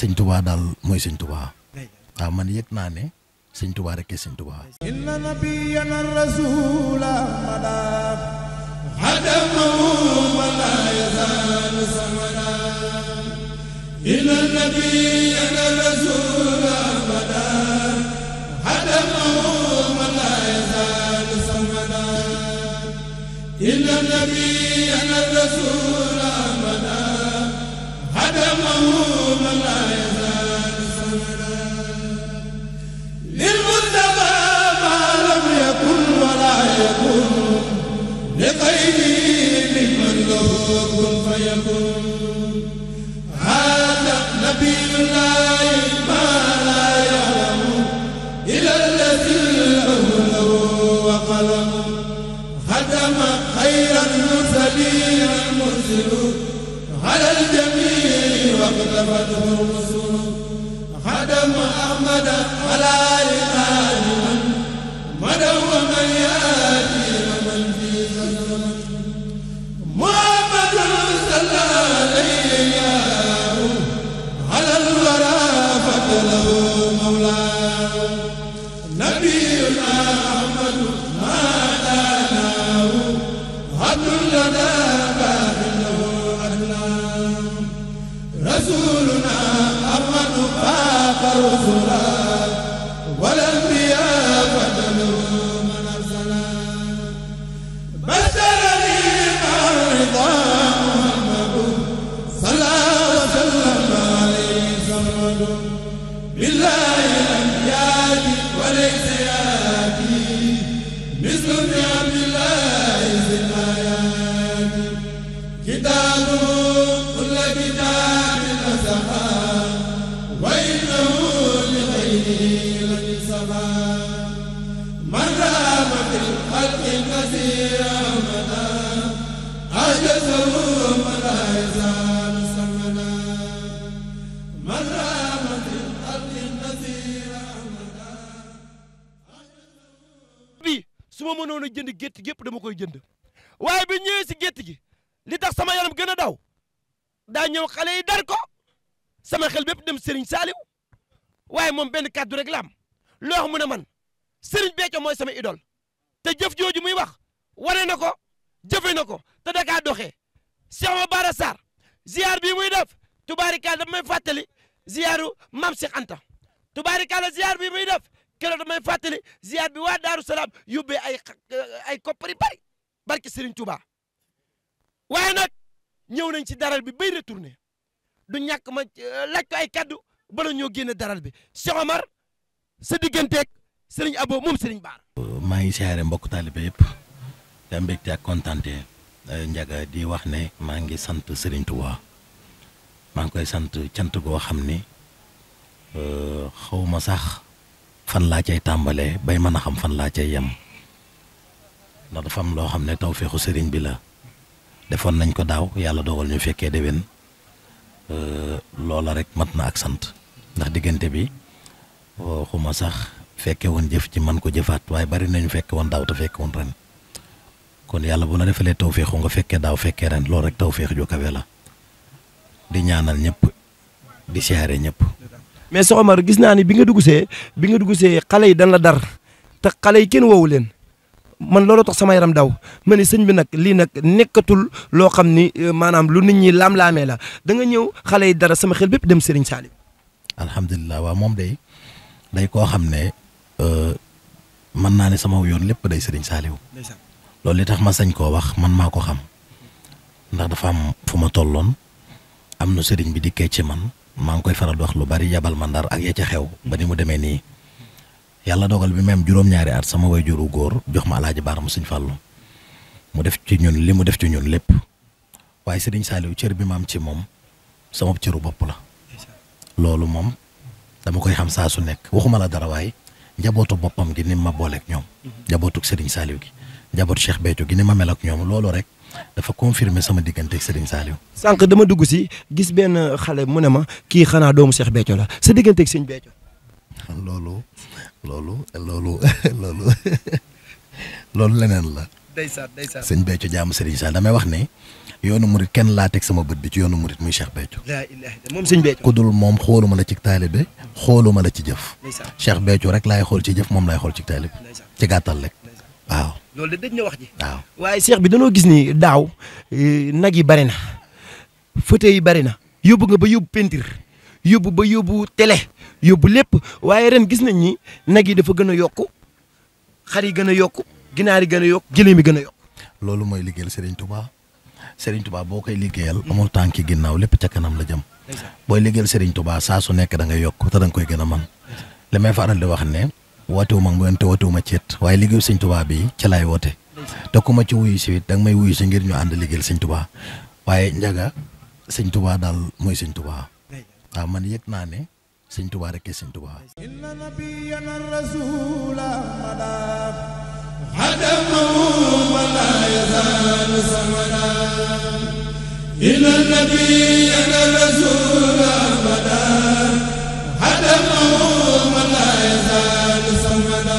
sëñ Tuubaa daal mooy sëñ Tuubaa waaw man yëg naa ne sëñ Tuubaa rek sëñ Tuubaa inna nabiyyana rasula mada hadamahu wa la yazalu samada inna nabiyyana rasula mada hadamahu wa la yazalu samada inna nabiyyana rasula mada hadamahu wa la yazalu samada للمصطفى ما لم يكن ولا يكون لغيره ممن له كن فيكون هذا نبي الله ما لا يعلم إلا الذي له وقلم ختم خير المرسلين المرسل على الجميع واقتفته الرسل خدم أحمد على لقاء من مدى ومن يأتي ومن في زمن محمد صلى عليه على الورى فضله مولاه نبينا أحمد ما داناه عبد لنا باطل أدناه رسولنا أحمد الرسلا والأنبياء فضلوا من أرسلا بشرني مع الرضا محمد صلى وسلم عليه صمد بالله لم يأتي وليس يأتي مثل عبد الله ذي الآيات كتابه كل كتاب أسحاب وإنه من رام في الخلق كثيرا مدى أجزه من لا يزال سمدا من رام في الخلق كثيرا مدى bi su ma mënoon a jënd gétt gépp dama koy jënd waaye bi ñëwee si gétt gi li tax sama yaram gën a daw daa ñëw xale yi dar ko sama xel bépp dem Serigne Saliou waaye moom benn kàddu rek la am loo xam mu ne man Serigne Béthio mooy sama idole te jëf jooju muy wax wane na ko jëfe na ko te da kaa doxee Cheikh Ma Bara Sarr ziar bii muy def tubaarikàlla daf may fàttali ziaru Maam Cheikh Anta tubaarikàlla ziar bii muy def keroog daf may fàttali ziar bi waa Daaru Salaam yóbbee ay koppari bari barki Serigne Touba waaye nag ñëw nañ ci daral bi bay retourné du ñàkk ma laaj ko ay kaddu bala ñoo génne daral bi Cheikh Omar sa digganteeg Serigne Abo moom Serigne Bara. maa ngi siyaare mbokk taalibe yëpp da mbégte ak kontaante Ndiaga di wax ne maa ngi sant Serigne Touba maa ngi koy sant cant goo xam ni xaw ma sax fan laa cay tàmbalee bay mën a xam fan laa cay yem ndax dafa am loo xam ne tawfeexu Serigne bi la defoon nañ ko daaw yàlla dogal ñu fekkee déwén loola rek mat na ak sant ndax diggante bi xuma sax fekke woon jëf ci man ko jëfaat waaye bari nañu fekke woon daaw te fekke woon ren kon yàlla bu la defalee tawféexu nga fekkee daaw fekkee ren loolu rek tawféex ju kawe la di ñaanal ñëpp di siyaare ñëpp. mais Cheikh Omar gis naa ni bi nga dugg see xale yi dañ la dar te xale yi kenn woowu leen man loolu tax sama yaram daw ma ni sëñ bi nag lii nag nekkatul loo xam ni maanaam lu nit ñi laam-laamee la da nga ñëw xale yi dara sama xel bépp dem Serigne Saliou. alhamdulilah waaw moom day koo xam ne mën naa ne sama yoon lépp day Serigne Saliou loolu li tax ma sañ koo wax man maa ko xam ndax dafa am fu ma tolloon am na Serigne bi dikkee ci man maa ngi koy faral di wax lu bari yabal ma Ndar ak ya ca xew ba ni mu demee nii yàlla dogal bi même juróom-ñaari at sama waajuru góor jox ma Alaaji Baara mu Sëñ Fallu mu def ci ñun li mu def ci ñun lépp waaye Serigne Saliou cër bi ma am ci moom sama cëru bopp la loolu moom dama koy xam saa su nekk waxuma la dara waaye njabootu boppam gi ni ma booleeg ñoom njabootu Serigne Saliou gi njabootu Cheikh Béthio gi ni ma mel ak ñoom loolu rek dafa confirmer sama diggante ak Serigne Saliou. sànq dama dugg si gis benn xale mu ne ma kii xanaa doomu Cheikh Béthio la sa diggante ak Sëñ Béthio. loolu leneen la ndeysaan sëñ Béthio jaamu Serigne Sall damay wax ne yoonu murit kenn laa teg sama bët bi ci yoonu murit muy Cheikh Béthio. laa ilaaha illa moom sëñ Béthio. ku dul moom xooluma la ci taalibe xooluma la ci jëf. Cheikh Béthio rek laay xool ci jëf moom laay xool ci taalibe ci gàttal rek waaw. loolu de dëj na wax ji. waaw waaye Cheikh bi danoo gis ni daaw nag yi bari na fauteuil yi bari na yóbbu nga ba yóbbu peinture yóbbu ba yóbbu télé yóbbu lépp waaye ren gis nañ ni nag yi dafa gën a yokku xar yi gën a yokku ginaar yi gën a yokku gëléem yi gën a yokku. loolu mooy liggéeyal Serigne Touba boo koy liggéeyal amul tànki ginnaaw lépp ca kanam la jëm. booy liggéeyal Serigne Touba saa su nekk da nga yokk te da nga koy gën a man li may faral di wax ne wootewuma ngeen te wootewuma ceet waaye liggéeyu Serigne Touba bi ci laay woote te ku ma ci wuyu si it da nga may wuyu si ngir ñu ànd liggéeyal Serigne Touba waaye njaga Serigne Touba daal mooy Serigne Touba waaw man yëg naa ne Serigne Touba rek Serigne Touba. inna nabiyyana rasula madab hadamahu wa la yazal samada inna nabiyyana rasula madab hadamahu wa la yazal samada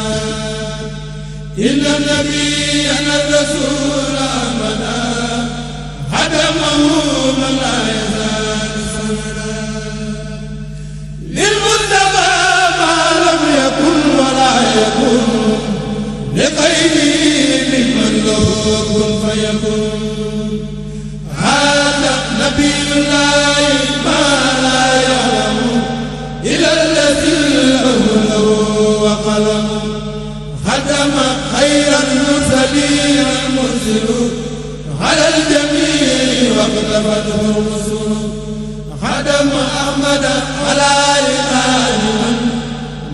inna nabiyyana rasula madab hadamahu wa la yazal samada للمصطفى ما لم يكن ولا يكون لغيره ممن له كن فيكون هذا نبي الله ما لا يعلم إلى الذي له وقلم ختم خير المرسلين المرسل على الجميع واقتفته الرسل خدم أحمد على لقاء من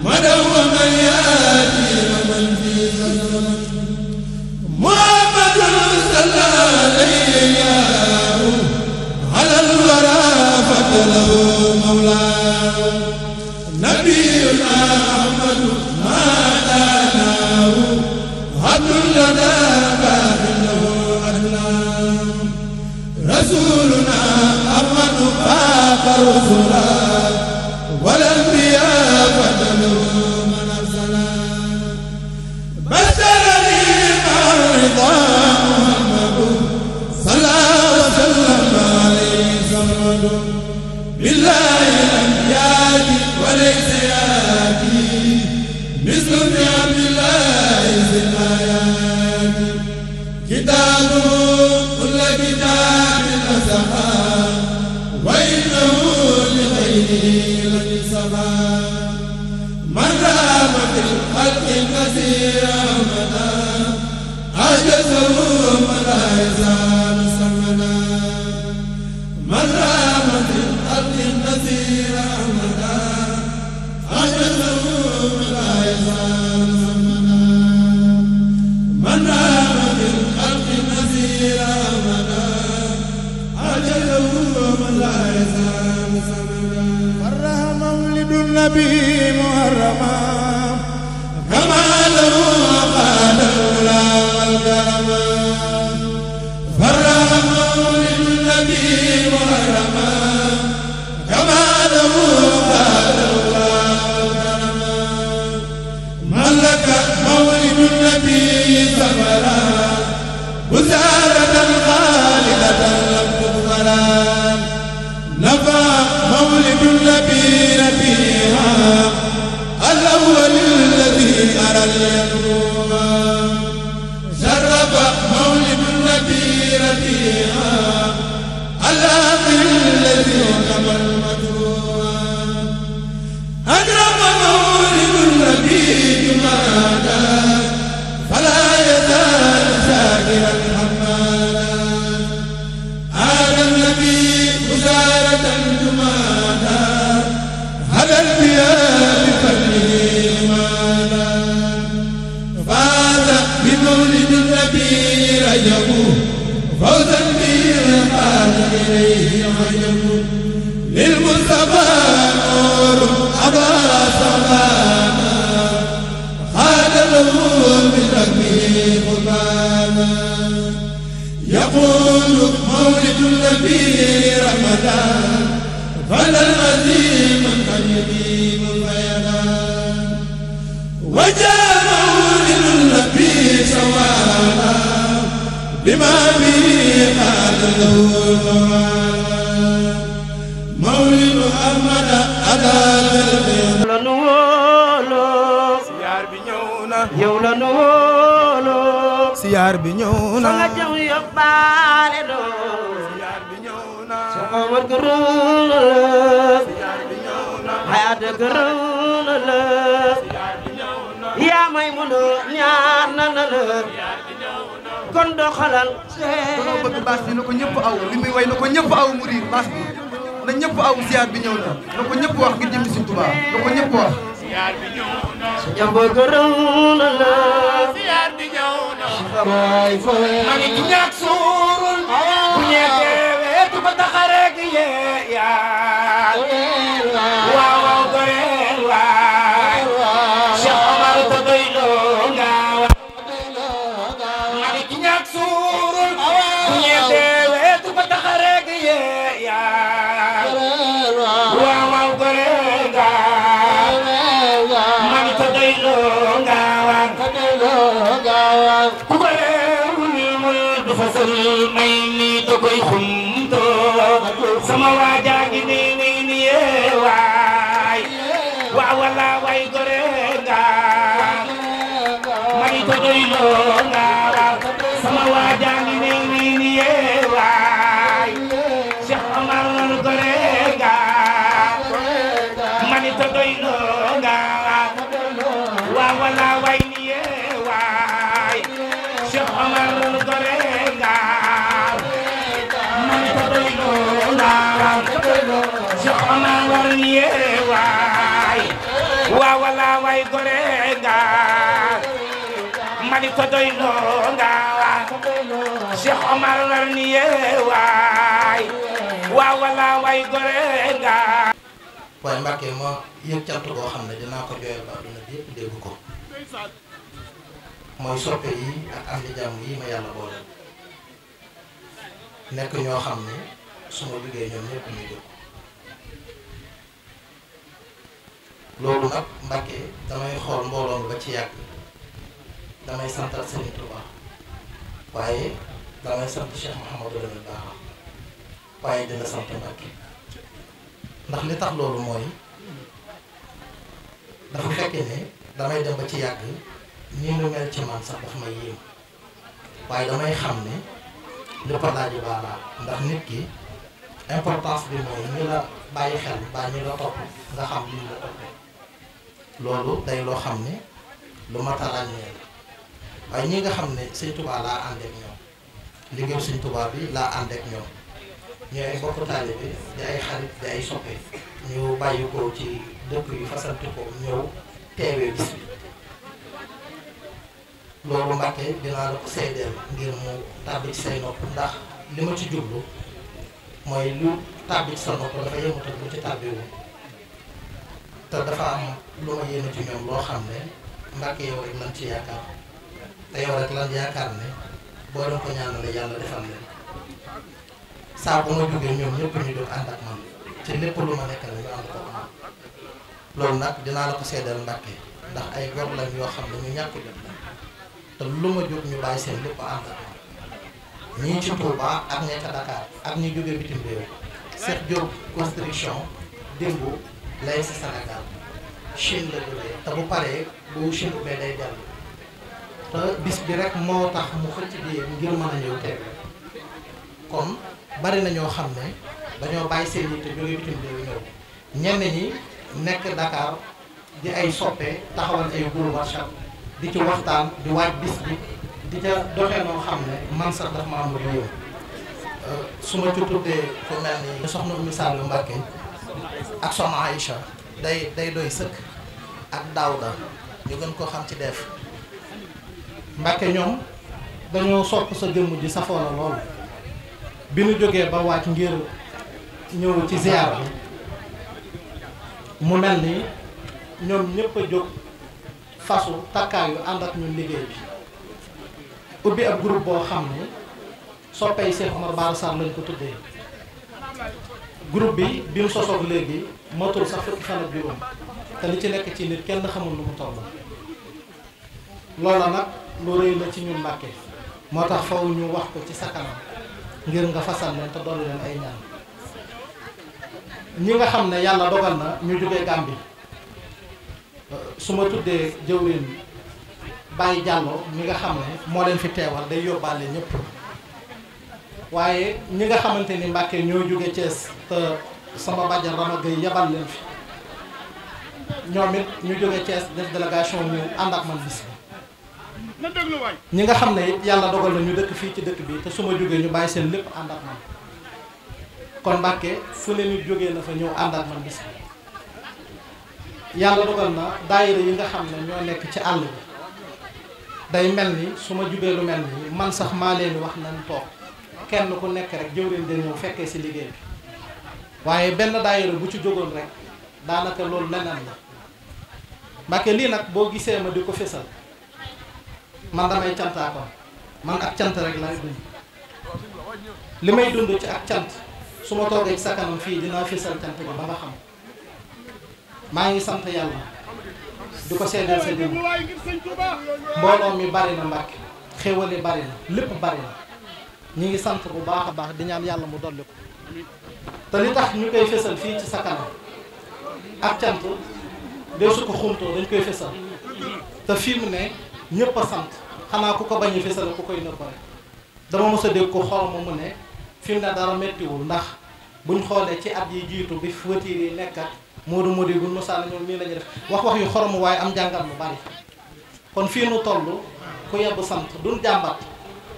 مدى ومن يأتي ومن في زمن محمد صلى عليه على الورى فضله مولاه نبينا أحمد ما داناه عبد لنا باب له أدناه رسولنا أحمد فاق الرسلا والأنبياء فضلوا من أرسلا بشرني مع الرضا محمد صلى وسلم عليه صمد بالله لم يأتي وليس يأتي مثل عبد الله ذي الآيات كتابه كل كتاب نسخا وإنه لغيره لن سخا من رام في الخلق كثير أمدا أعجزه من لا يزال سمدا من رام في الخلق كثير أمدا أعجزه من لا يزال سمدا من رام في الخلق كثير أمدا أعجزه من لا يزال سمدا فرح مولد النبي محرما كما له قال الأولى والكرما فرح مولد النبي محرما كما له قال الأولى والكرما ملك مولد النبي سفرا بزارة خالدة لم تغفرا نفى مولد النبي ربيعا الأول الذي أرى اليقوى شرف مولد النبي ربيعا الآخر الذي كما المدعوى أكرم مولد النبي جمادا فلا يزال شاكرا حمادا هذا النبي بشارة جمادا هدى الانبياء بفضله مادا فاز بمولد النبي رجب فوزا به قال إليه عجب للمصطفى نور أضاء سمانا خاد له بربه قربانا يقول مولد النبي رمضان فلا العظيم قد يديم البيان وجاء مولد النبي سوالا siyaar bi ñëw na nga jëm yóbbaale doo siyaar bi ñëw na sa Omar gërëm na la siyaar bi ñëw na Hayaata gërëm na la siyaar bi ñëw na yaa may mën a ñaan na la kon doxalal dañoo bëgg baas bi na ko ñëpp aw li muy way na ko ñëpp aw mu riir baas bi na ñëpp aw siyaar bi ñëw na ko ñëpp wax ngir jëmmi Sëñ Tuubaa na ko ñëpp wax siyaar bi ñëw na sa jàmbo gërëm na la siyaar bi ñëw na baay fay ma ngi ci ñàkk suurul bu ñeewee tu ko taxaree gi yee yaa waaw waaw goreel waay Cheikh Omar ta doy loo nga ma ngi ci ñàkk suurul bu ñeewee tu ko taxaree gi yee yaa waaw waaw goreel nga ma ngi ta doy loo nga ku ko leerul du fasal may nii da koy xumto sama waajaa ngi nii yee waay waa wala way gore nga may to doy loo nga sama waajaa ngi nii yee waay Cheikh Omar gore nga mani to doy loo nga waa wala way ni yee waay Cheikh Omar gore nga mani to doy loo nga Cheikh Omar war ni yee waay waa wala way gore nga mani to doy loo nga Cheikh Omar war ni yee waay waa wala way gore nga waaye Mbàkke ma yëg cant boo xam ne dinaa ko jooyal ba adduna bi yëpp dégg ko mooy soppe yi ak am di jàmm yi ma yàlla boole nekk ñoo xam ne su ma liggéey ñoom ñëpp ñu jóg loolu nag Mbàkke damay xool mbooloo mi ba ci yàgg damay santal Sëriñ Tuubaa waaye damay sant Cheikh Mouhamadou Lamine Bara waaye dina sant Mbàkke ndax li tax loolu mooy dafa fekke ne damay dem ba ci yàgg nii mu mel ci man sax dafa may yéem waaye damay xam ne lépp laaji baala ndax nit ki importance bi mooy ñi la bàyyi xel ba ñi la topp nga xam li ñu la toppee loolu day loo xam ne lu mat a ràññee la waaye ñi nga xam ne Sëñ Tuubaa laa ànd ak ñoom liggéeyu Sëñ Tuubaa bi laa ànd ak ñoom ñooy ay bokk taalibe di ay xarit di ay soppe ñu bàyyi ko ci dëkk yu fasanti ko ñëw teewee bis bi loolu Mbàkke dinaa la ko seedeel ngir mu tàbbi ci say nopp ndax li ma ci jublu mooy lu tàbbi ci sa nopp dafa yemutal lu ci tàbbiwu te dafa am lu ma yéene ci ñoom loo xam ne Mbàkke yow rek lan ci yaakaar te yow rek lan yaakaar ne boo doon ko ñaanale yàlla defal leen saa bu ma jógee ñoom ñëpp ñu jóg ànd ak man ci lépp lu ma nekk na ñu ànd ko man loolu nag dinaa la ko seedal Mbàkke ndax ay gor lañ yoo xam ne ñu ñàkk jot la te lu ma jóg ñu bàyyi seen lépp ànd ak man ñii ci Touba ak ñi ca Dakar ak ñi jógee bitim réew Cheikh Diop construction démb lay si Sénégal Chine la jógee te bu paree bu Chine ubbee day dellu te bis bi rek moo tax mu xëcc bi ngir mën a ñëw teew kon bari na ñoo xam ne dañoo bàyyi seen yitte jógee bitim réew ñëw ñenn ñi nekk Dakar di ay soppe taxawal ay groupe WhatsApp di ci waxtaan di waaj bis bi di ca doxee noo xam ne man sax daf ma am lu yëw su ma ci tuddee fu mel ni soxna Oumy Sall Mbàkke ak soxna Aïcha day doy sëkk ak Daawda ñu gën koo xam ci def Mbàkke ñoom dañoo sopp sa jëmm ji safoo la loolu bi nu jógee ba wàcc ngir ñëw ci ziar bi mu mel ni ñoom ñëpp a jóg fasu takkaayu ànd ak ñun liggéey bi ubbi ab groupe boo xam ne soppey Cheikh Omar Bara Sarr lañ ko tuddee groupe bi mu sosoog léegi matul sax fukki fan ak juróom te li ci nekk ci nit kenn xamul lu mu toll loola nag lu rëy la ci ñun Mbàkke moo tax faw ñu wax ko ci sa kanam ngir nga fasal leen te doon leen ay ñaan. ñi nga xam ne yàlla dogal na ñu jógee Gàmbi su ma tuddee jëwriñ Baye Diallo mi nga xam ne moo leen fi teewal day yóbbaale ñëpp waaye ñi nga xamante ni Mbàkke ñoo jóge Thiès te sama bàjjan Rama Gueye yebal leen fi ñoom it ñu jóge Thiès def délégation ñu ànd ak man bis bi ñi nga xam ne it yàlla dogal na ñu dëkk fii ci dëkk bi te su ma jógee ñu bàyyi seen lépp ànd ak man kon Mbàkke fu ne nit jógee na fa ñëw ànd ak man bis bi yàlla dogal na daayira yi nga xam ne ñoo nekk ci àll bi day mel ni su ma jubee lu mel ni man sax maa leen wax nañ toog kenn ku nekk rek jëwriñ de ñëw fekkee si liggéey bi waaye benn daayira bu ci jógoon rek daanaka loolu leneen la Mbàkke lii nag boo gisee ma di ko fésal man damay cantaa ko man ak cant rek lay dund li may dund ci ak cant su ma toogee ci sa kanam fii dinaa fésal cant bi ba nga xam maa ngi sant yàlla di ko seedeel sa jëm mbooloo mi bari na Mbàkke xéwal yi bari na lépp bari na ñi ngi sant bu baax a baax di ñaan yàlla mu dolli ko te li tax ñu koy fésal fii ci sa kanam ak cant dee su ko xuntoo dañ koy fésal te fii mu ne ñëpp a sant xanaa ku ko bañ a fésal ku koy nëbb rek dama mos a dégg ko xool ma mu ne fi mu ne dara méttiwul ndax buñ xoolee ci at yi jiitu bi voiture yi nekk ak Modou Modou bu Moussa ñoom nii la ñuy def wax yu xorom waaye am jàngat lu bari kon fii nu toll ku yebb sant duñ jàmbat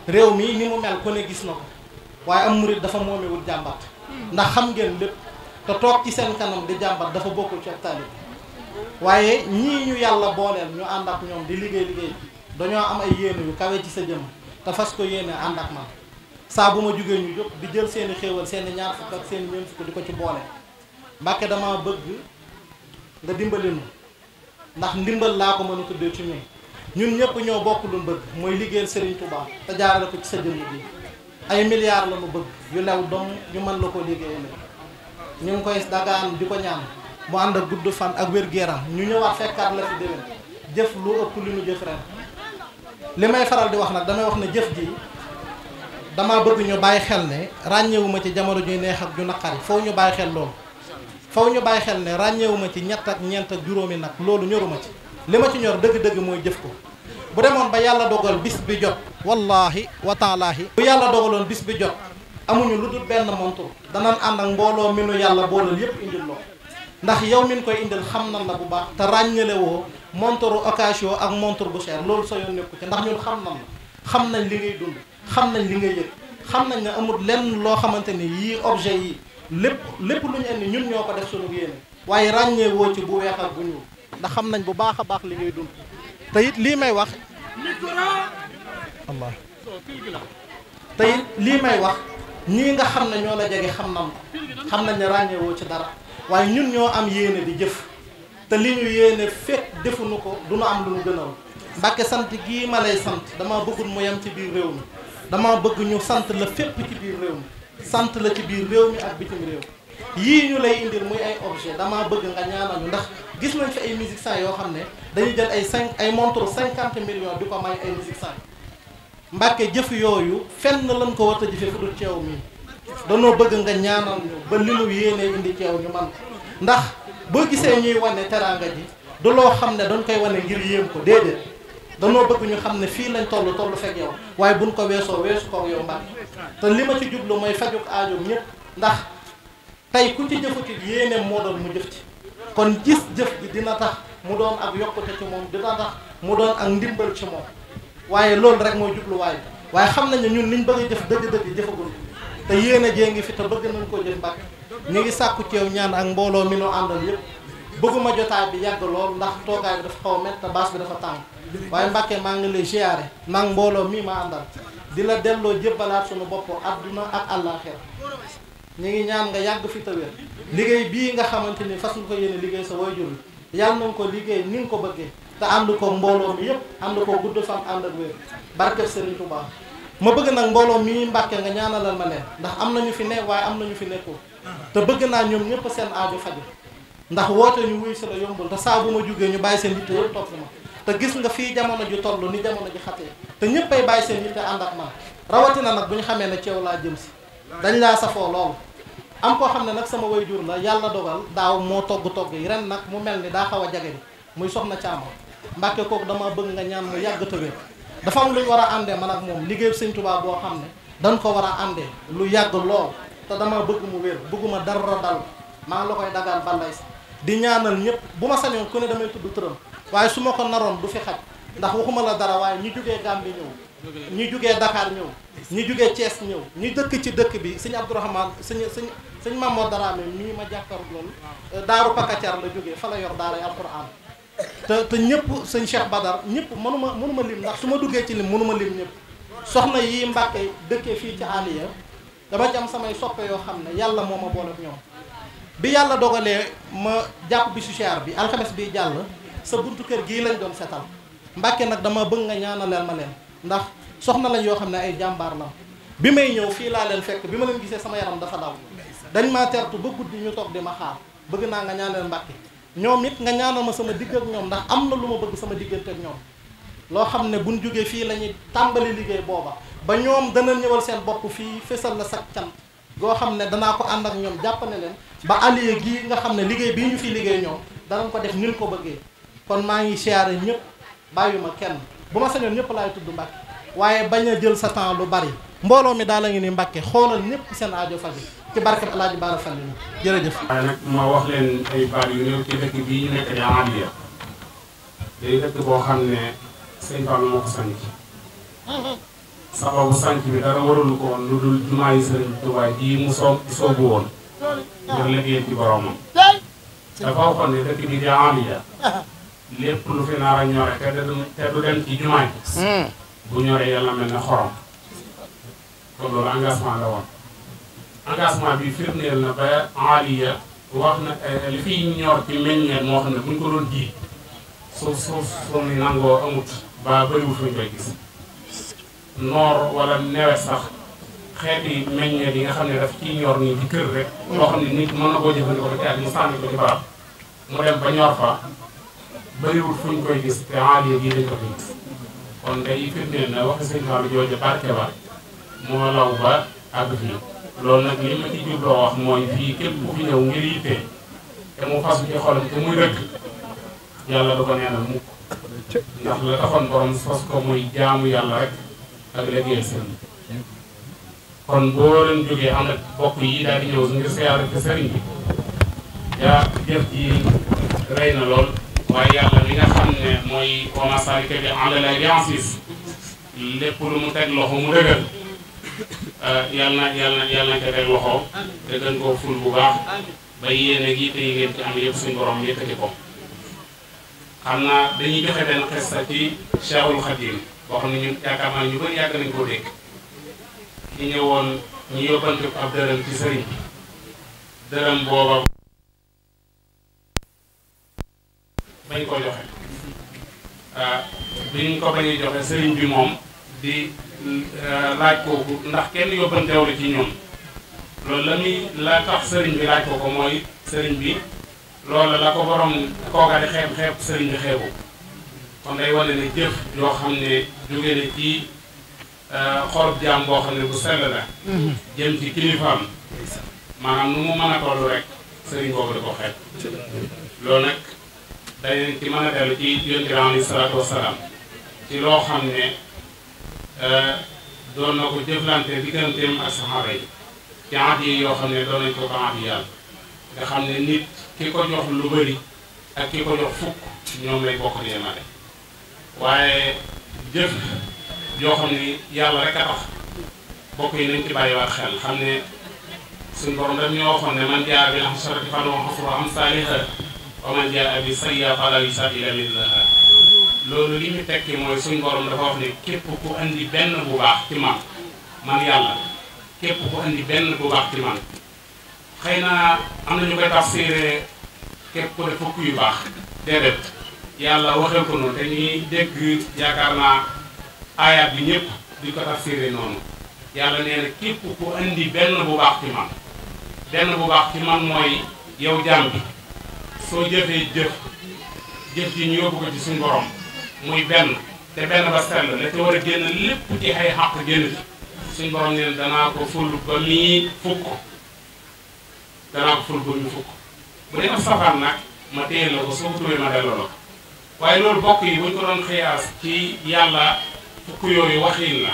réew mi ni mu mel ku ne gis na ko waaye am murit dafa moomewul jàmbat ndax xam ngeen lépp te toog ci seen kanam di jàmbat dafa bokkul ci ak taalib waaye ñii ñu yàlla booleel ñu ànd ak ñoom di liggéey dañoo am ay yéene yu kawe ci sa jëm te fas ko yéene ànd ak man saa bu ma jugee ñu jóg di jël seeni xéewal seeni ñaar fukk ak seeni ñeent fukk di ko ci boole Mbàkke dama bëgg nga dimbali nu ndax ndimbal laa ko mën a tuddee ci ñun ñëpp ñoo bokk lu bëgg mooy liggéeyal Serigne Touba te jaarale ko ci sa jëmm bi ay milliards la nu bëgg yu lew dom ñu mën la ko liggéeyal ñu ngi koy dagaan di ko ñaan mu ànd ak gudd fan ak wér-gu-yaram ñu ñëwaat fekkaat la fi déwén jëf lu ëpp li nu jëf ren li may faral di wax nag damay wax ne jëf ji dama bëgg ñu bàyyi xel ne ràññewuma ci jamono juy neex ak ju naqari foofu ñu bàyyi xel loolu faw ñu bàyyi xel ne ràññewuma ci ñett ak ñeent ak juróomi nag loolu ñoruma ci li ma ci ñor dëgg-dëgg mooy jëf ko bu demoon ba yàlla dogal bis bi jot wallaahi wa taalaahi bu yàlla dogaloon bis bi jot amuñu lu dul benn montre danañ ànd ak mbooloo mi nu yàlla booleel yépp indil loo ndax yow min koy indil xam nan la bu baax te ràññale woo montre occasion ak montre bu cher loolu sa yoon nekku ci ndax ñun xam nan la xam nañ li ngay dund xam nañ li ngay yëg xam nañ ne amul lenn loo xamante ni yii objet yi lépp lu ñu indi ñun ñoo ko def sunu yéene waaye ràññee woo ci bu weex ak bu ñuul ndax xam nañ bu baax a baax li ngay dund te it lii may wax Allah te it lii may wax ñii nga xam ne ñoo la jege xam nañ ko xam nañ ne ràññee woo ci dara waaye ñun ñoo am yéene di jëf te li ñu yéene fekk defuñu ko du ñu am lu ñu gënal Mbàkke sant gii ma lay sant dama bëggul mu yem ci biir réew mi dama bëgg ñu sant la fépp ci biir réew mi sant la ci biir réew mi ak bitim réew yii ñu lay indil muy ay objet dama bëgg nga ñaanal ñu ndax gis nañ fi ay musiciens yoo xam ne dañuy jël ay montre 50 millions di ko may ay musiciens Mbàkke jëf yooyu fenn lañ ko war a jëfee fu dul ceew mi danoo bëgg nga ñaanal ñu ba li ñu yéenee indi ceew ñu man ndax boo gisee ñuy wane teraanga ji du loo xam ne dañ koy wane ngir yéem ko déedéet danoo bëgg ñu xam ne fii lañ toll fekk yow waaye buñ ko weesoo weesu ko yow Mbàkke te li ma ci jublu mooy fajuk aajoom ñëpp ndax tey ku ci jëfuti yéeneem moo doon mu jëf ci kon gis jëf ji dina tax mu doon ak yokkute ci moom dina tax mu doon ak ndimbal ci moom waaye loolu rek mooy jubluwaay waaye xam nañ ne ñun liñ bëgg a jëf dëgg-dëgg jëfagul te yéene jee ngi fi te bëgg nañ koo jëf Mbàkke ñu ngi sàkku ci yow ñaan ak mbooloo mi nu àndal yëpp bëgguma jotaay bi yàgg lool ndax toogaay bi dafa xaw a métti te baas bi dafa tàng waaye Mbàkke maa ngi lay ziyaare maa ngi mbooloo mii ma àndal di la delloo jébbalaat sunu bopp adduna ak àllaaxira ñu ngi ñaan nga yàgg fi te wér liggéey bii nga xamante ni fas nga ko yéene liggéey sa waajur yàlla na nga ko liggéey ni nga ko bëggee te ànd ko mbooloo mi yëpp ànd ko gudd fan ànd ak wér barkeb Serigne Touba ma bëgg nag mbooloo mii Mbàkke nga ñaanalal ma leen ndax am nañu fi ne waaye am nañu fi nekkul te bëgg naa ñoom ñëpp seen aajo faju ndax woote ñu wuy si la yombul te saa bu ma jugee ñu bàyyi seen yitte yëpp topp ma te gis nga fii jamono ji toll ni jamono ji xatee te ñëppay bàyyi seen yitte ànd ak man rawatina nag bu ñu xamee ne ci yow laa jëm si dañ laa safoo loolu. am koo xam ne nag sama waajur la yàlla dogal daaw moo togg yi ren nag mu mel ni daa xaw a jage bi muy soxna Caama Mbàkke kooku dama bëgg nga ñaan mu yàgg te wér dafa am lu ñu war a àndee man ak moom liggéeyu Sëñ Tuubaa boo xam ne dañ ko war a àndee lu yàgg lool te dama bëgg mu wér bëgguma dara dal maa ngi la koy dagaan balay si di ñaanal ñëpp bu ma sañoon ku ne damay tudd turam waaye su ma ko naroon du fi xaj ndax waxuma la dara waaye ñi jugee Gàmbi ñëw ñi jugee Dakar ñëw ñi jugee Thiès ñëw ñi dëkk ci dëkk bi sëñ Abdourahmane sëñ Mamadou Darame mii ma jàkkaru loolu daaru Pakacar la jógee fa la yor daaray alquran te ñëpp sëñ Cheikh Badar ñëpp mënuma lim ndax su ma duggee ci lim mënuma lim ñëpp soxna yi Mbàkke dëkkee fii ci Aliya dama ci am samay soppe yoo xam ne yàlla moo ma boole ak ñoom bi yàlla dogalee ma jàpp bi su siyaar bi alxames bi jàll sa buntu kër gii lañ doon setal Mbàkke nag dama bëgg nga ñaanaleel ma leen ndax soxna lañ yoo xam ne ay jàmbaar la bi may ñëw fii laa leen fekk bi ma leen gisee sama yaram dafa daw dañ maa tertu ba guddi ñu toog di ma xaar bëgg naa nga ñaanal Mbàkke ñoom it nga ñaanal ma sama digg ak ñoom ndax am na lu ma bëgg sama diggante ak ñoom loo xam ne buñ jógee fii la ñuy tàmbali liggéey booba ba ñoom dana ñëwal seen bopp fii fésal la sag cant goo xam ne danaa ko ànd ak ñoom jàppale leen ba Aliya gii nga xam ne liggéey bii ñu fi liggéey ñoom danañ ko def ni ñu ko bëggee kon maa ngi siyaare ñëpp bàyyuma kenn bu ma sañoon ñëpp laay tudd Mbàkke waaye bañ a jël sa temps lu bari mbooloo mi daal la ngi ni Mbàkke xoolal ñëpp seen aajo faji ci barkeb Alaaji Baara Fall jërëjëf. waaye nag ma wax leen ay baat yu néew ci dëkk bii ñu nekk di Aliya day dëkk boo xam ne sëñ Fall moo ko sanc sababu sanc bi dara warul ko woon lu dul jumaa yi Sëriñ Tuubaa ji mu soobu woon ngir liggéey ci boromam dafa waxoon ne dëkk bii di Aliya lépp lu fi nar a ñore te du dem ci jumaa ji bu ñoree yàlla mel ne xorom kon loolu engagement la woon engagement bi firndeel na ba Aliya wax na li fiy ñor ci meññeet moo xam ne buñ ko doon ji suuf ni nangoo amut ba bëriwul fuñ koy gis noor wala nawet sax xeeti meññeet yi nga xam ne daf ciy ñor nii ci kër rek loo xam ne nit mën na koo jëfandikoo ba ci mu sànni ko ci barab mu dem ba ñor fa bëriwul fuñ koy gis te Aliya gii dañ ko fi gis kon day firndeel na waxi sëñ Fallu jooju barke ba moo law ba àgg fii loolu nag li ma ci jubloo wax mooy fii képp ku fi ñëw ngir yitte te mu fas ci xolam te muy rëkk yàlla du ko neenal mukk ndax la taxoon borom fas ko muy jaamu yàlla rek ak liggéeyal sëriñ kon boo leen jógee ànd ak bokk yi daal di ñëw ngir siyaare fi sëriñ bi yaa jëf ji rëy na lool waaye yàlla li nga xam ne mooy commencé bi àndala biensis lépp lu mu teg loxo mu dëgër yàlla na ca teg loxo te gën koo ful bu baax ba yéene gi te yi ngeen ci am yëpp suñu borom yëkkati ko xam naa dañuy joxe benn xista ci Cheikhul Khadim boo xam ne ñun yaakaar naa ñu bëri yàgg nañ koo dégg ci ñëwoon ñu yóbbante ko ab dërëm ci sëriñ bi dërëm booba bañ ko joxe biñ ko bañuy joxe sëriñ bi moom di laaj kooku ndax kenn yóbbanteew la ci ñoom loolu la tax sëriñ bi laaj ko mooy sëriñ bi loolu la ko borom kooka di xeeb sëriñ bi xeebu kon day wane ne jëf yoo xam ne jóge na ci xolub jaam boo xam ne bu sell la jëm ci kilifaam maanaam nu mu mën a toll rek sëriñ boobu da ko xeeb loolu nag dañ ci mën a dellu ci yonent bi alayhi salaatu wasalaam ci loo xam ne doon na ko jëflante digganteem ak saxaaba yi ci at yi yoo xam ne doon nañ ko at yi yàlla nga xam ne nit ki ko jox lu bëri ak ki ko jox fukk ñoom lay bokk di yemale waaye jëf yoo xam ne yàlla rek a tax bokk yi nañ ci bàyyiwaat xel xam ne suñ borom daf ñoo waxoon ne man jaa bil hasanati falahu ashru amsaalihaa wa man jaa bi sayyi'atin falaa yujzaa illaa mislahaa loolu li ñu tekki mooy suñ borom dafa wax ne képp ku andi benn bu baax ci man yàlla képp ku andi benn bu baax ci man xëy na am na ñu koy tafsiree képp ku def fukk yu baax déedéet yàlla waxee ko noonu te ñuy dégg yaakaar naa aayaat bi ñëpp di ko tafsiree noonu yàlla nee na képp ku andi benn bu baax ci man benn bu baax ci man mooy yow jaam bi soo jëfee jëf ji ñu yóbbu ko ci suñu borom muy benn te benn ba sell la te war a génn lépp ci ay xàq génn ci suñ borom ne danaa ko ful ba muy fukk danaa ko ful ba muy fukk bu dee ab safaan nag ma téye la ko soo ko tuwee ma delloo la ko waaye loolu bokk yi buñ ko doon xiyaas ci yàlla fukk yooyu waxiin la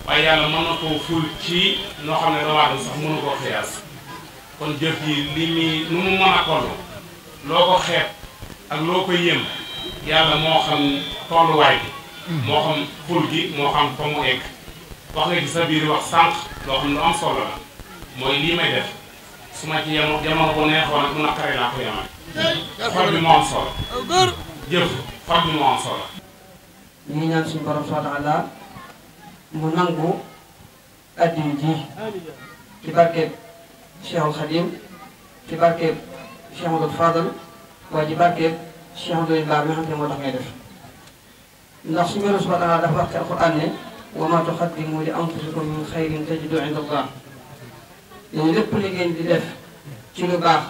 waaye yàlla mën na koo ful ci noo xam ne doomu aadama sax mënu koo xiyaas kon jëf ji li muy nu mu mën a toll loo ko xeeb ak loo ko yëm yàlla moo xam tolluwaay bi moo xam ful gi moo xam fa mu egg wax nga ci sa biir wax sànq loo xam ne lu am solo la mooy lii may def su ma ci yemoon jamono bu neexoon ak bu naqaree laa ko yemal xol bi moo am solo jëf xol bi moo am solo. ñu ngi ñaan suñu borom subhanahu wa taala mu nangu addiya ji ci barkeeb Cheikhul Khadim ci barkeeb Cheikh Amadou Fadal waaye ci barkeeb Cheikh Amadou Ba mi nga xam ne moo tax ngay def ndax suñu borom subhanahu wa taala dafa wax ci alquran ne wa ma tuqaddimu li anfusikum min xayrin tajidu inda Allah yooyu lépp li ngeen di def ci lu baax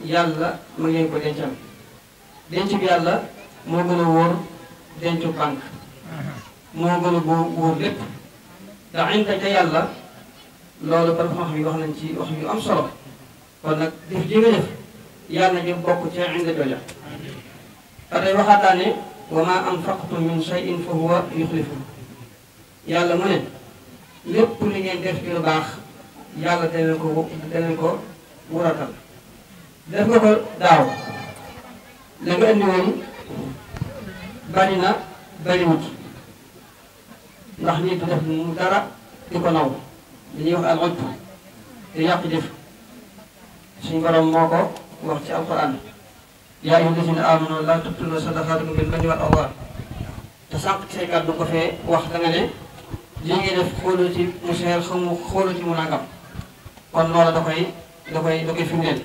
yàlla ma ngeen ko dencal denc bi yàlla moo gën a wóor dencu banque moo gën a wóor lépp ndax inda ca yàlla loolu ba xam-xam yi wax nañ ci wax yu am solo kon nag def ji nga def yàlla na bokk ca inda jooja te tey waxaat daa ne wa ma anfaqtum min shay'in fa huwa yuxlifu yàlla mu ne lépp li ngeen def ci lu baax yàlla danañ ko wuratal def nga ko daaw la nga indi woon bari na bariwut ndax nit du def mu dara di ko naw dañuy wax al ujb te yàq jëf suñu borom moo ko wax ci alquran yaa ayyuha llazina amanu laa tubtilu sadaqaatikum bil manni wal adhaa te sànq ci say kàddu ko fee wax da nga ne lii ngay def xooloo ci mu seer xooloo ci mu nangam kon loola da koy firndeel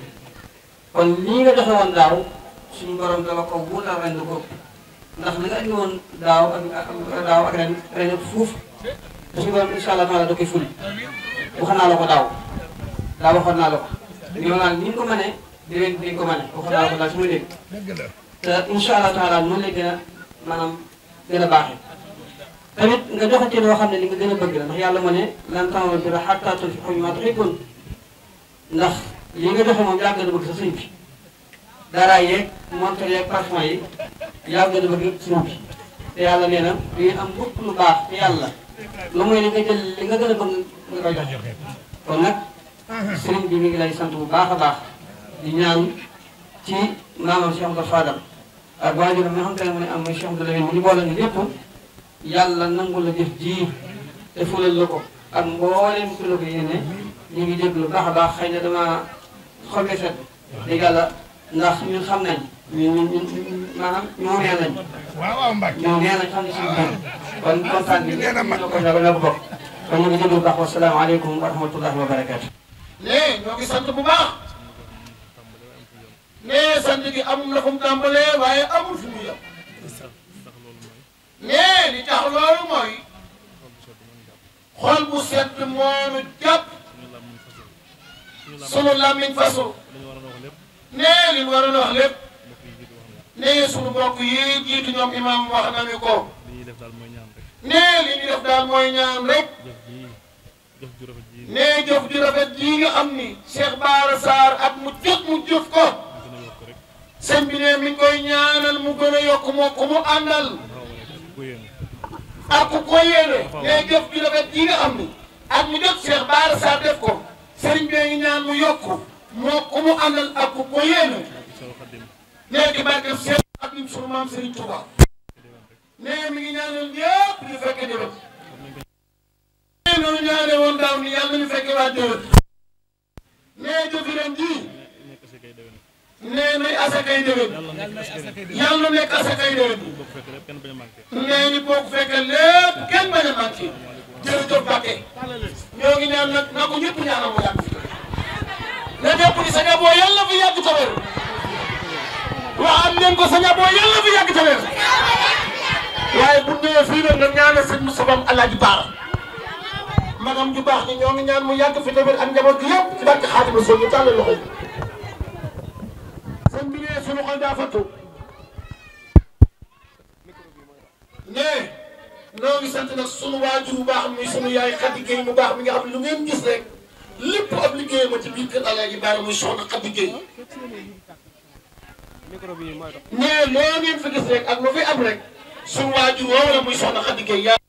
kon lii nga joxe woon daaw suñu borom dala ko wuutal ren ko ndax li nga indi woon daaw ak ren fuuf te suñu borom incha allah taala da koy ful wax naa la ko daaw waxoon naa la ko yow naan ni ñu ko mënee déwén bi ko mënee waxoon naa la ko daal su ma dégg te incha allah taala noonu lay gën a maanaam gën a baaxee tamit nga joxe ci loo xam ne li nga gën a bëgg la ndax yàlla moo ne lan tanaalul birra hattaa tunfiqu mimmaa tuhibbuun ndax li nga joxe moom yaa gën a bëgg sa sëñ bi dara yeeg montre yeeg parfum yi yaa gën a bëgg sëñ bi te yàlla nee na du ngeen am mukk lu baax te yàlla lu muy li nga jël li nga gën a bëgg nga koy joxe kon nag sëriñ bi mi ngi lay sant bu baax a baax di ñaan ci maamam Cheikh Amadou Fadal ak waajuram mi nga xam te ne mu ne am muy Cheikh Amadou Lamine mu ñu boole ñu lépp yàlla nangu la jëf ji te fulal la ko ak mbooleem ku la ko yéene ñu ngi déglu baax a baax xëy na dama xol bi set dégg yàlla ndax ñun xam nañ ñun maanaam ñoo neen lañ ñoo neen lañ xam ne suñu biir kon kontaan bi ñoo ko bokk kon ñu ngi déglu baax wasalaamaaleykum wa rahmatullahi wa barakaatu. nee ñoo ngi sant bu baax nee sant gi am na fu mu tàmbalee waaye amul fu mu yem nee li tax loolu mooy xol bu sedd moonu jàpp sunu làmmiñ fasu nee li ñu waroon wax lépp nee sunu mbokk yi jiitu ñoom imam wax nañu ko nee li ñu def daal mooy ñaan rek nee jëf ju rafet ji nga xam ni Cheikh Bara Sarr at mu jëf ko sëñ bi ne mi ngi koy ñaanal mu gën a yokk moo ko mu àndal ak ku ko yéene nee jëf ju rafet ji nga xam ni at mu jot Cheikh Bara Sarr def ko sëriñ bi ngi ñaan mu yokk moo ko mu àndal ak ku ko yéene nee ki barke Cheikh Xadim sunu maam Serigne Touba nee mi ngi ñaanal ñëpp ñu fekke déwén nee noonu ñaane woon daaw ni yàlla ñu fekke waa déwén nee jëfi ren ji nee nay asakay déwén yàlla nekk asakay déwén nee ñu bokk fekke lépp kenn bañ a manqué jërëjëf Mbacke ñoo ngi ñaan nag na ko ñëpp ñaanal mu yàgg na ñëpp ni sa ñaboo yàlla fi yàgg ca wér waxam leen ko sa ñaboo yàlla fi yàgg ca wér waaye bu ñëwee fii nag nga ñaanal sëñ Moustapha Alaaji Baara magam ju baax ni ñoo ngi ñaan mu yàgg fi tamit ak njaboot gi yëpp ci barke Xaadimu Rasuul ñu tàllal loxo yi sëñ bi nee suñu xol daa fattu ne noo ngi sant nag sunu waajur bu baax muy sunu yaay Khady Gueye mu baax mi nga xam ne lu ngeen gis rek lépp ab liggéey ma ci biir kër Alaaji Baara muy soxna Khady Gueye ne loo ngeen fi gis rek ak lu fi am rek sunu waajur woowu la muy soxna Khady Gueye